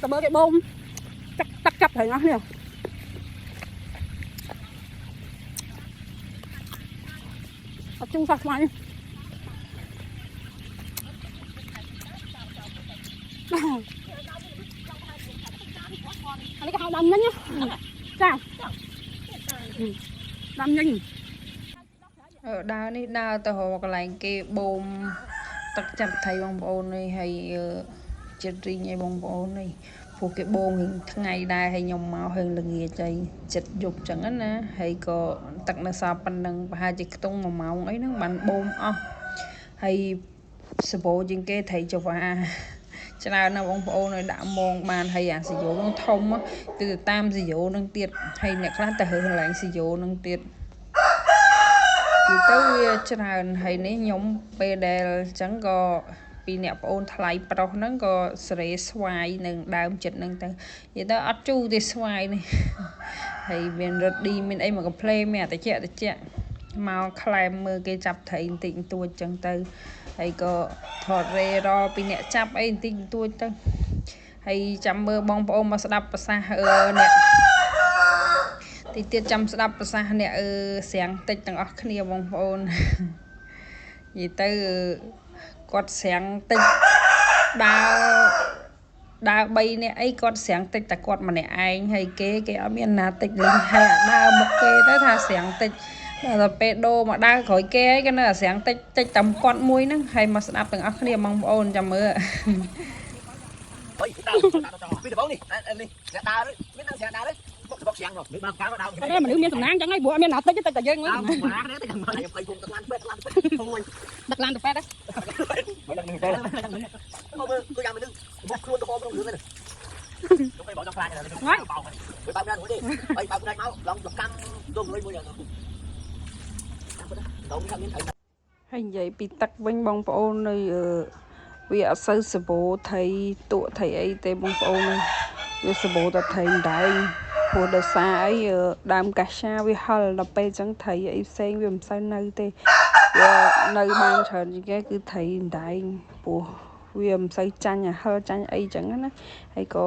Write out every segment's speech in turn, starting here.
តើមើលគេបូមទឹកទឹកចាប់ត្រីអស់នេះអត់ជូរសោះស្មៃអានេះគេហៅដើមញញចាដើមញញ អឺដើរនេះដើរទៅរកកន្លែងគេបូមទឹកចាប់ថៃបងប្អូននេះហើយអឺចិត្តរីងឲ្យបងប្អូននេះព្រោះគេបូមរៀងថ្ងៃដែរហើយខ្ញុំមកហឹងល្ងាចហើយចិត្តយប់ចឹងណាហើយក៏ទឹកនៅសល់ប៉ុណ្ណឹងប្រហែលជាខ្ទង់1ម៉ោងអីហ្នឹងបានបូមអស់ហើយសបោជាងគេត្រីចវាច្រើនណាស់បងប្អូនឲ្យដាក់មងបានហើយអាសយោនឹងធំទៅតាមសយោនឹងទៀតហើយអ្នកខ្លះទៅរើសកន្លែងសយោនឹងទៀត និយាយទៅវាច្រើនហើយនេះខ្ញុំពេលដែលអញ្ចឹងក៏ពីអ្នកប្អូនថ្លៃប្រុសហ្នឹងក៏សេរីស្វាយនឹងដើមចិត្តហ្នឹងទៅនិយាយទៅអត់ជូរទេស្វាយនេះហើយមានរត់ឌីមានអីមកកំ pl មានអាតិចតិចមកក្លែមមើលគេចាប់ត្រីបន្តិចបន្តួចអញ្ចឹងទៅហើយក៏ថតរេរពីអ្នកចាប់អីបន្តិចបន្តួចទៅហើយចាំមើលបងប្អូនមកស្ដាប់ប្រសាសន៍អឺអ្នក តិចទៀតចាំស្ដាប់ប្រសាសន៍អ្នកអឺស្រាំងតិចទាំងអស់គ្នាបងប្អូននិយាយទៅគាត់ស្រាំងតិចដើរដើរ3នាក់អីគាត់ស្រាំងតិចតែគាត់ម្នាក់ឯងហើយគេគេអត់មានណាតិចលេងហើយអាដើរមុខគេទៅថាស្រាំងតិចដល់ពេលដូរមកដើរក្រោយគេអីគេនៅអាស្រាំងតិចតិចតែគាត់មួយហ្នឹងហើយមកស្ដាប់ទាំងអស់គ្នាបងប្អូនចាំមើល អុយដើរពីដំបូងនេះនេះអ្នកដើរមានដើរស្រាដើរបុកបុកស្រាំងមកមានបានកាដើរ អត់ទេមនុស្សមានសំណាងចឹងហើយព្រោះអត់មានណាតិចទេតែយើង ដើ ហ្នឹង រមកនេះតែមកខ្ញុំភ័យពុំទឹកឡានពេទ្យឡានពេទ្យមួយ ដឹកឡានទៅពេទ្យ មិនដឹងទេមកមើលគឺយ៉ាងមនុស្សបុកខ្លួនទៅហមក្នុងរឿងនេះខ្ញុំទៅបោកចង់ខ្លាចហ្នឹងបោកបើកណាមួយទេបើកណាមកឡងកម្មដុំលុយមួយយ៉ាងដុំថាមានត្រី ហើយនិយាយពីទឹកវិញបងប្អូននៅអឺវាអត់សូវសបោថៃទក់ថៃអីទេបងប្អូនអើយវាសបោតែថៃម្ដែងព្រោះដោយសារអីអឺដើមកាឆាវាហិលដល់ពេលអញ្ចឹងថៃអីផ្សេងវាមិនសូវនៅទេវានៅបានច្រើនជាងគេគឺថៃម្ដែងព្រោះវាមិនសូវចាញ់អាហិលចាញ់អីអញ្ចឹងណាហើយក៏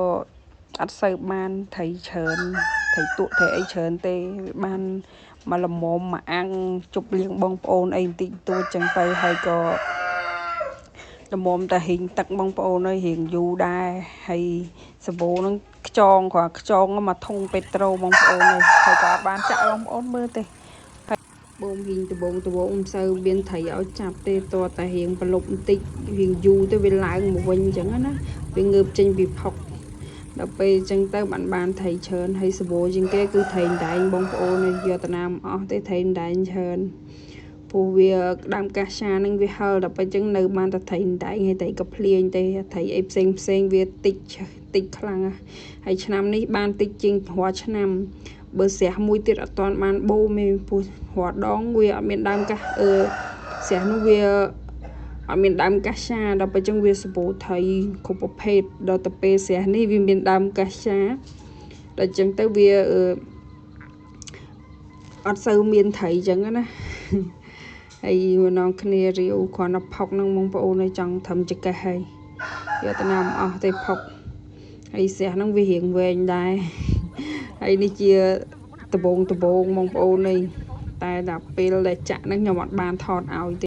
អត់សូវបានថៃច្រើនថៃទក់ថៃអីច្រើនទេវាបាន មកល្មមមកអាំងជប់លៀងបងប្អូនអីបន្តិចបន្តួចចឹងទៅហើយក៏ល្មមតែហ៊ីងទឹកបងប្អូនអើយរៀងយូរដែរហើយសាប៊ូនឹងខ្ចងគ្រាន់ខ្ចងមកធុងពេត្រូបងប្អូនអើយហើយក៏អត់បានចាក់បងប្អូនមើលទេហើយបូមហ៊ីងដបងដបងមិនសូវមានត្រីឲ្យចាប់ទេតតែរៀងប្រលប់បន្តិចរៀងយូរទៅវាឡើងមកវិញអញ្ចឹងណាវាងើបចេញពីផុក ដល់ពេលអញ្ចឹងទៅបានបានថៃច្រើនហើយសបោជាងគេគឺថៃដែងបងប្អូនយកតាណាមអស់ទេថៃដែងច្រើនព្រោះវាដើមកាឆានឹងវាហិលដល់ពេលអញ្ចឹងនៅបានតែថៃដែងហើយថៃក៏ភ្លាញទេថៃអីផ្សេងផ្សេងវាតិចតិចខ្លាំងណាស់ហើយឆ្នាំនេះបានតិចជាងរាល់ឆ្នាំបើស្រះមួយទៀតអត់ទាន់បានបូមទេព្រោះរាល់ដងវាអត់មានដើមកាសអឺស្រះនោះវា អត់មានដើមកាឆាដល់ពេលចឹងវាសម្បូរថៃគ្រប់ប្រភេទដល់ទៅពេលស្រះនេះវាមានដើមកាឆាដល់ចឹងទៅវាអឺអត់សូវមានថៃចឹងណាហើយម្ដងគ្នារាវគ្រាន់តែផុកនឹងបងប្អូនឲ្យចង់ធ្វើចកេះហើយយកទៅណាមអស់ទេផុកហើយស្រះហ្នឹងវារៀងវែងដែរហើយនេះជាដបងដបងបងប្អូននេះតែដល់ពេលដែលចាក់ហ្នឹងខ្ញុំអត់បានថតឲ្យទេ